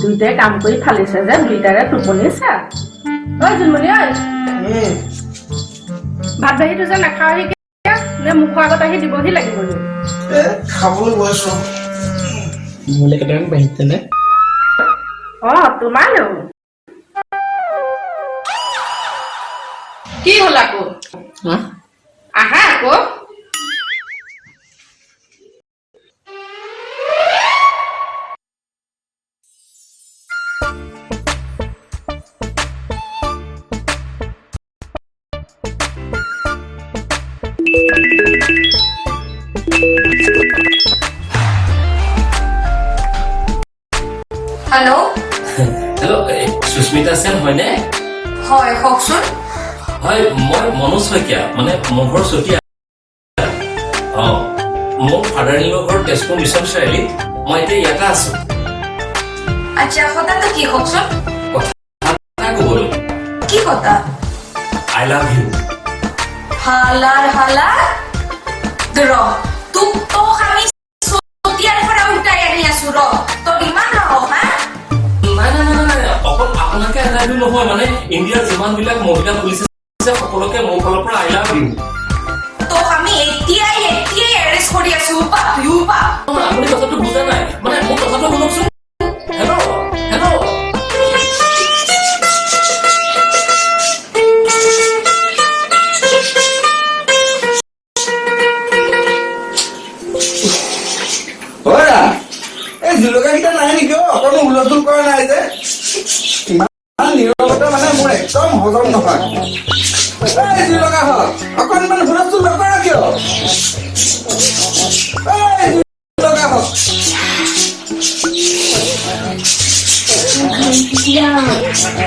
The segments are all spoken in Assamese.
দুইটাই কাম কৰি ফালিছে যে দুইটাৰে টোপনি চা। ঐ জোনমণি, ঐ, ভাত বাঢ়িটো যে নাখাওহি কিয়? নে মুখৰ আগত আহি দিবহি লাগিব? এ, খাবলৈ গৈছো। মোলৈ কেইটামান বাঢ়িছেনে? অ, তোমালেও। কি হ'ল আকৌ? হা? আহা আকৌ। হেল্ল'। হেল্ল', সুস্মিতা সেন হয়নে? হয়, কওকচোন। হয়, মই মনোজ শইকীয়া, মানে মোৰ ঘৰ চতিয়া। অঁ, মোৰ ফাদাৰ ইন লৰ ঘৰ তেজপুৰ মিছন চাৰিআলিত। মই এতিয়া ইয়াতে আছো। আচ্ছা, কথাটো কি কওকচোন। কথা এটা ক'বলৈ। কি কথা? I love you. হালাৰ হালা ৰ, তোক তোক আমি চতিয়াৰ পৰা উঠাই আনি আছো ৰ। তোৰ ইমান সাহস, হা? নাই নাই নাই নাই, অকল আপোনাকে I love you নহয়, মানে ইণ্ডিয়াৰ যিমানবিলাক মহিলা পুলিচ আছে, সকলোকে মোৰ ফালৰ পৰা I love you. তোক আমি এতিয়াই এতিয়াই এৰেষ্ট কৰি আছো। উপা, তুই উপা। আপুনি কথাটো বুজা নাই, মানে মোৰ কথাটো শুনকচোন। Hello, hello. অ, এই জলকীয়াকেইটা নাই নেকি? অ, অকণো হুলস্থুল কৰা নাই যে? ইমান নীৰৱতা মানে মোৰ একদম হজম নহয়। এই জলকীয়াহঁত, অকণমান হুলস্থুল নকৰা কিয়? এই জলকীয়াহঁত।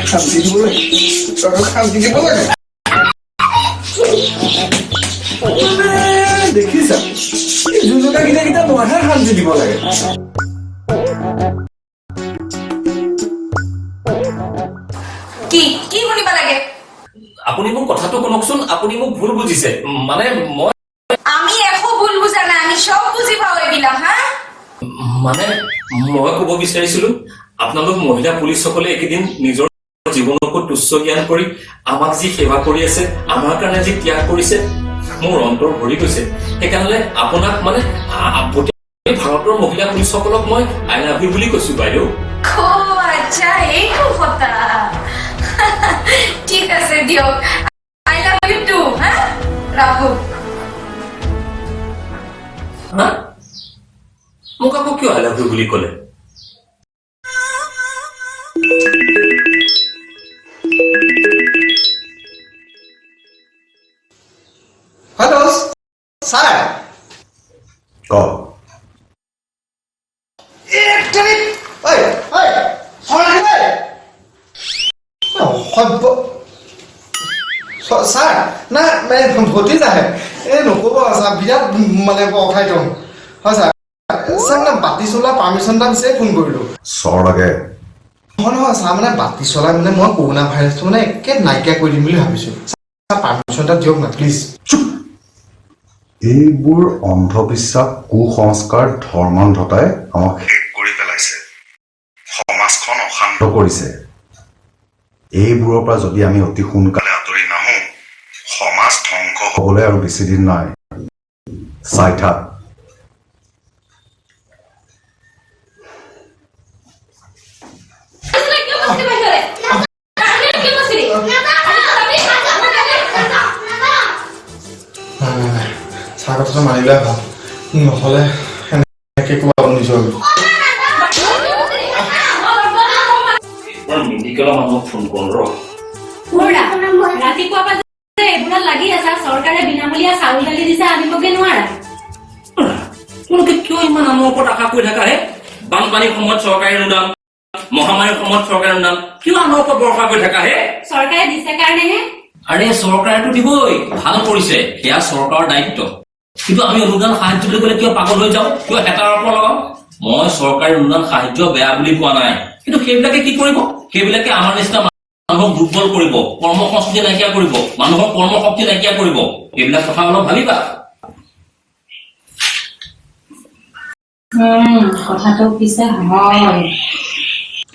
শান্তি দিব লাগে, তহঁতক শান্তি দিব লাগে। মানে দেখিছা, এই জলকীয়া কেইটা মইহে শান্তি দিব লাগে। কি কি শুনিব লাগে? আপুনি মোৰ কথাটো শুনকচোন। আপুনি মোক ভুল বুজিছে, মানে মই আমি একো ভুল বুজা নাই, আমি চব বুজি পাওঁ এইবিলাক, হা? মানে মই ক'ব বিচাৰিছিলো, আপোনালোক মহিলা পুলিচসকলে এইকেইদিন নিজৰ জীৱনকো তুচ্ছ জ্ঞান কৰি আমাক যি সেৱা কৰি আছে, আমাৰ কাৰণে যি ত্যাগ কৰিছে, মোৰ অন্তৰ ভৰি গৈছে। সেইকাৰণে আপোনাক, মানে গোটেই ভাৰতৰ মহিলা পুলিচসকলক মই I love you বুলি কৈছো বাইদেউ। ও আচ্ছা, এইটো কথা। ঠিক আছে দিয়ক, I love you too. হা, ৰাখো। হা? মোক আকৌ কিয় I love you বুলি ক'লে? Hello' sir. ক। ঐ ঐ, চৰ, অসভ্য। ছাৰ, নাই, মানে ভতিজাহে। এই নক'ব ছাৰ, বিৰাট মানে অখাদ্য। হয় ছাৰ। ছাৰ, মানে বাতি চলোৱা পাৰ্মিশ্যন এটা বিচাৰি ফোন কৰিলোঁ। চৰ লাগে? নহয় নহয় ছাৰ, মানে বাতি চলাই মানে মই কৰোণা ভাইৰাছটো মানে একে নাইকিয়া কৰি দিম বুলি ভাবিছোঁ। ছাৰ, পাৰ্মিশ্যন এটা দিয়ক না, প্লিজ। চুপ! এইবোৰ অন্ধবিশ্বাস, কুসংস্কাৰ, ধৰ্মান্ধতাই আমাক শেষ কৰি পেলাইছে, সমাজখন অশান্ত কৰিছে। এইবোৰৰ পৰা যদি আমি অতি সোনকালে আঁতৰি নাহোঁ, সমাজ ধ্বংস হ'বলৈ আৰু বেছি দিন নাই। চাই থাক। কিয় কৈছিলি বাহিৰলে? কিয় কৈছিলি? নাই নাই নাই, ছাৰ, কথাটো মানি লোৱাই ভাল। নহ'লে সেনেকে ক'ব নিজৰ মই মেডিকেলৰ মানুহক ফোন কৰোঁ ৰ। খুৰা, ৰাতিপুৱাৰ পৰা যে এইবোৰত লাগি আছা, চৰকাৰে বিনামূলীয়া চাউল দালি দিছে, আনিবগে নোৱাৰা? তোমালোকে কিয় ইমান আনৰ ওপৰত আশা কৰি থাকা হে? বানপানীৰ সময়ত চৰকাৰী অনুদান, মহামাৰীৰ সময়ত চৰকাৰী অনুদান, কিয় আনৰ ওপৰত ভৰসা কৰি থাকা হে? চৰকাৰে দিছে কাৰণেহে। আৰে, চৰকাৰেতো দিবই, ভাল কৰিছে, সেয়া চৰকাৰৰ দায়িত্ব। কিন্তু আমি অনুদান সাহায্য বুলি ক'লে কিয় পাগল হৈ যাওঁ? কিয় হেতাৰ ওপৰত লগাওঁ? মই চৰকাৰী অনুদান সাহায্য বেয়া বুলি কোৱা নাই। কিন্তু সেইবিলাকে কি কৰিব? সেইবিলাকে আমাৰ নিচিনা মানুহক দুৰ্বল কৰিব, কৰ্ম সংস্কৃতি নাইকিয়া কৰিব, মানুহৰ কৰ্মশক্তি নাইকিয়া কৰিব। এইবিলাক কথা অলপ ভাবিবা। কথাটো পিছে হয়। অ,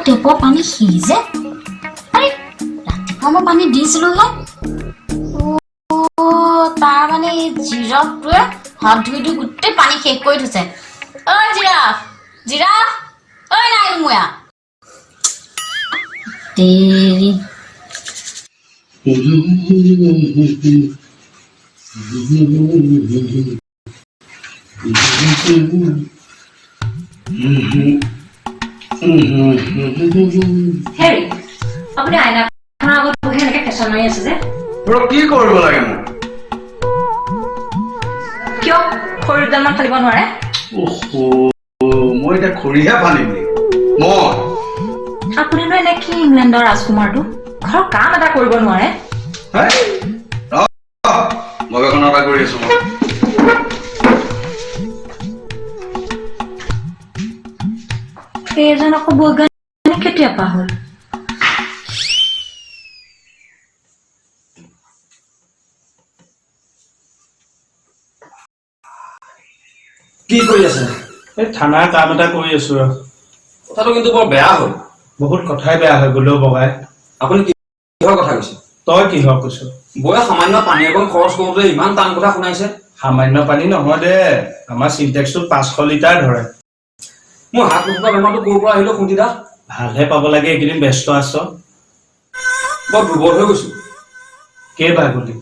টেপৰ পানী সিজে? আৰে, ৰাতিপুৱা মই পানী দিছিলোহে। অ, তাৰ মানে এই জিৰাফটোৱে হাত ধুই ধুই গোটেই পানী শেষ কৰি থৈছে। ঐ জিৰাফ, জিৰাফ, ঐ নাইমূয়া তেৰি। হেৰি, আপুনি আইনাখনৰ আগত বহি এনেকে ফেশ্বন মাৰি আছে যে? কি কৰিব লাগে মোক? কিয়, খৰি দুডালমান ফালিব নোৱাৰে? মই এতিয়া খৰিহে ফালিম নেকি মই? আপুনিনো এনে কি ইংলেণ্ডৰ ৰাজকুমাৰটো, ঘৰৰ কাম এটা কৰিব নোৱাৰে? গৱেষণা এটা কৰি আছো মই। এইজন আকৌ বৈজ্ঞানিক কেতিয়া পৰা হ'ল? কি কৰি আছে? এই থানাৰ কাম এটা কৰি আছো ৰ। কথাটো কিন্তু বৰ বেয়া হ'ল। বহুত কথাই বেয়া হৈ গ'ল অ' বগাই। আপুনি কিহৰ কথা কৈছে? তই কিহৰ কৈছ? বৌয়ে সামান্য পানী অকণ খৰচ কৰোঁতে ইমান টান কথা শুনাইছে। সামান্য পানী নহয় দে, আমাৰ চিনটেক্সটোত 500 লিটাৰ ধৰে। মোৰ হাত নুশুকা বেমাৰটো ক'ৰ পৰা আহিল শুনটিদা? ভালহে পাব লাগে, এইকেইদিন ব্যস্ত আছ। বৰ দুৰ্বল হৈ গৈছো। কেইবাৰ গ'লি?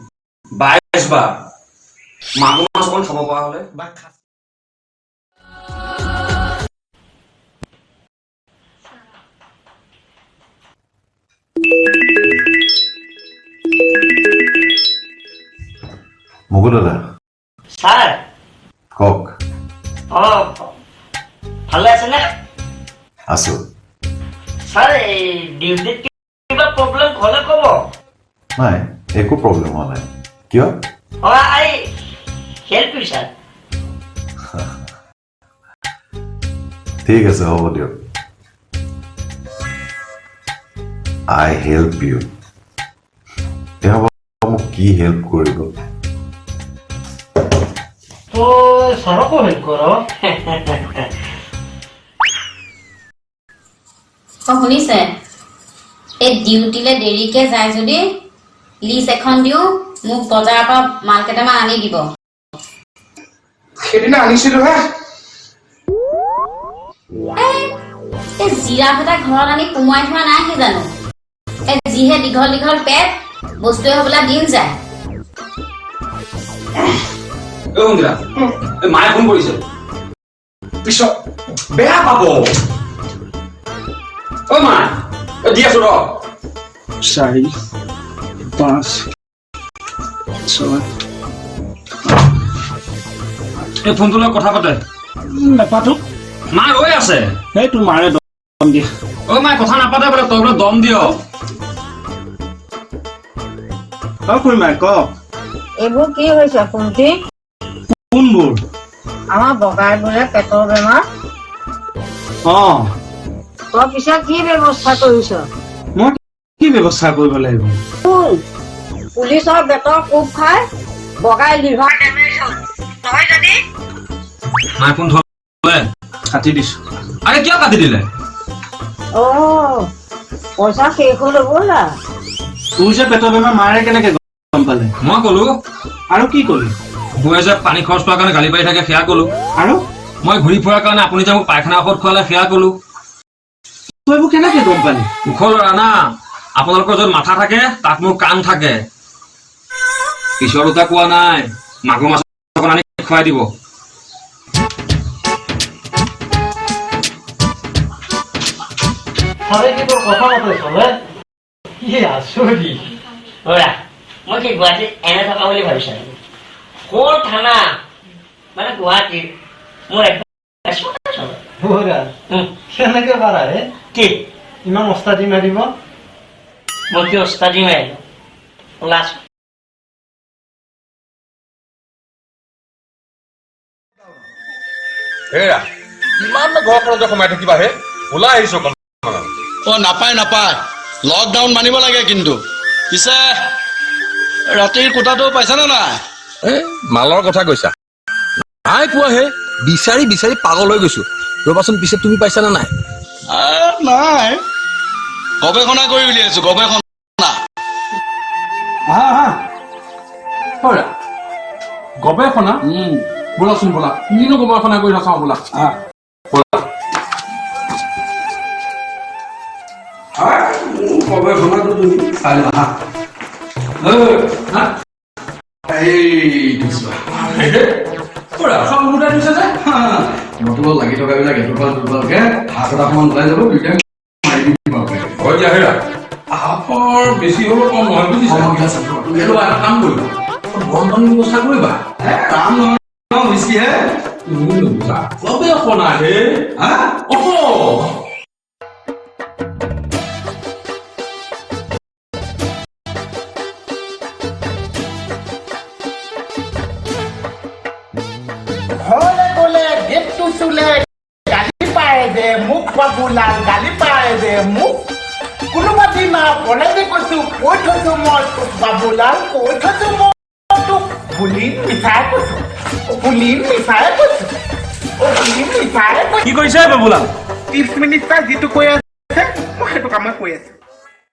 22 বাৰ। মাগুৰ মাছ অকণ খাব পৰা হ'লে। বা মুকুল দাদা। ছাৰ। কওক। অ, ভালে আছেনে? আছো। ছাৰ, এই ডিউটিত কিবা প্ৰব্লেম হ'লে ক'ব। নাই, একো প্ৰব্লেম হোৱা নাই। কিয়? অ, I help you sir. ঠিক আছে, হ'ব দিয়ক। I help you. তেওঁ মোক কি হেল্প কৰিব? তই ছাৰকো হেল্প কৰ। অ, শুনিছে, এই ডিউটিলে দেৰিকে যায় যদি লিষ্ট এখন দিওঁ, মোক বজাৰৰ পৰা মাল কেইটামান আনি দিব। সেইদিনা আনিছিলো হে। এই জিৰাফ এটা ঘৰত আনি সোমোৱাই থোৱা নাই কি জানো? এই যিহে দীঘল দীঘল পেট, বস্তুৱে হ'বলা দিন যায়। ঐ শুনটিদা, এই মায়ে ফোন কৰিছে। পিছত বেয়া পাব। ঐ মা, এই দি আছো ৰ। 4, 5, 6। এই ফোনটো লৈ কথা পাতে। নাপাতো। মা ৰৈ আছে। এই তোৰ মাৰে দম দিয়ে। ঐ মায়ে কথা নাপাতে বোলে, তই বোলে দম দিয়। অ খুৰীমা, কওক। এইবোৰ কি হৈছে কুন্তি? কোনবোৰ? আমাৰ বগাই বোলে পেটৰ বেমাৰ। অ। তই পিছে কি ব্যৱস্থা কৰিছ? মই কি ব্যৱস্থা কৰিব লাগিব? শুন, পুলিচৰ বেটৰ কোব খাই বগাই লিভাৰ ডেমেজ হ'ল। তই যদি মায়ে ফোন থলে। কাটি দিছো। আৰে, কিয় কাটি দিলে? অ, পইচা শেষ হ'ল হ'বলা। তোৰ যে পেটৰ বেমাৰ মাৰে কেনেকে গম পালে? মই ক'লো। আৰু কি কলি? বৌয়ে যে পানী খৰচ কৰাৰ কাৰণে গালি পাৰি থাকে সেয়া ক'লো। আৰু? মই ঘূৰি ফুৰাৰ কাৰণে আপুনি যে মোক পায়খানা ঔষধ খোৱালে সেয়া ক'লো। তই এইবোৰ কেনেকে গম পালি? ওখ ল'ৰা না, আপোনালোকৰ য'ত মাথা থাকে তাত মোৰ কাণ থাকে। পিছৰ দুটা কোৱা নাই, মাগুৰ মাছ অকণ আনি খুৱাই দিব। ছাৰে কি তোৰ কথা মতে চলে? কি আচৰিত! অৰা, মই কি গুৱাহাটীত এনে থকা বুলি ভাবিছা নেকি? ক'ৰ থানা মানে গুৱাহাটীত মোৰ এডভাইচ মতে চলে। কেনেকে পাৰা হে? কি? ইমান ওস্তাদি মাৰিব? মই কি ওস্তাদি মাৰিলো? ওলাচোন। হেৰা, কিমান ঘৰখনতে সোমাই থাকিবা হে? ওলাই আহিছো অকণমান। অ, নাপায় নাপায়, লকডাউন মানিব লাগে। কিন্তু পিছে ৰাতিৰ কোটাটো পাইছানে নাই? এ মালৰ কথা কৈছা, নাই পোৱা হে। বিচাৰি বিচাৰি পাগল হৈ গৈছো। ৰ'বাচোন, পিছে তুমি পাইছানে নাই? নাই, গৱেষণা কৰি উলিয়াইছো, গৱেষণা। আহা আহা, গৱেষণা। ব'লাচোন ব'লা, কিনো গৱেষণা কৰি থাকা, ব'লা ব'লা। গৱেষণাটো তুমি চাই লোৱা। হা, এইটো চোৱা। চব ওলোটাই দিছে যে। নতুন লাগি থকাবিলাক এটোপাল দুটোপালকে হাত এটা সমান ওলাই যাব, দুইটাই মাৰি দিম। হয় দিয়া, হেৰা সাপৰ বেছি হ'লেও কম নহয়, বুজিছা? এইটো এটা কাম কৰিবা, গৰম পানীৰ ব্যৱস্থা কৰিবা। কাম নহয়, হুইস্কি হে। তুমি নুবুজা, গৱেষণা হে। হা। অহ। ঘৰলে গ'লে গেটটো চুলে গালি পাৰে যে মোক, বাবুলাল, গালি পাৰে যে মোক। কোনোবা দিনা কলেজে কৈছো, কৈ থৈছো মই তোক, বাবুলাল, কৈ থৈছো মই তোক বুলি মিছাই কৈছো বুলি, মিছাই কৈছো বুলি, মিছাই কৈছো। কি কৰিছে বাবুলাল? চিফ মিনিষ্টাৰ যিটো কৈ আছে, মই সেইটো কামে কৰি আছো।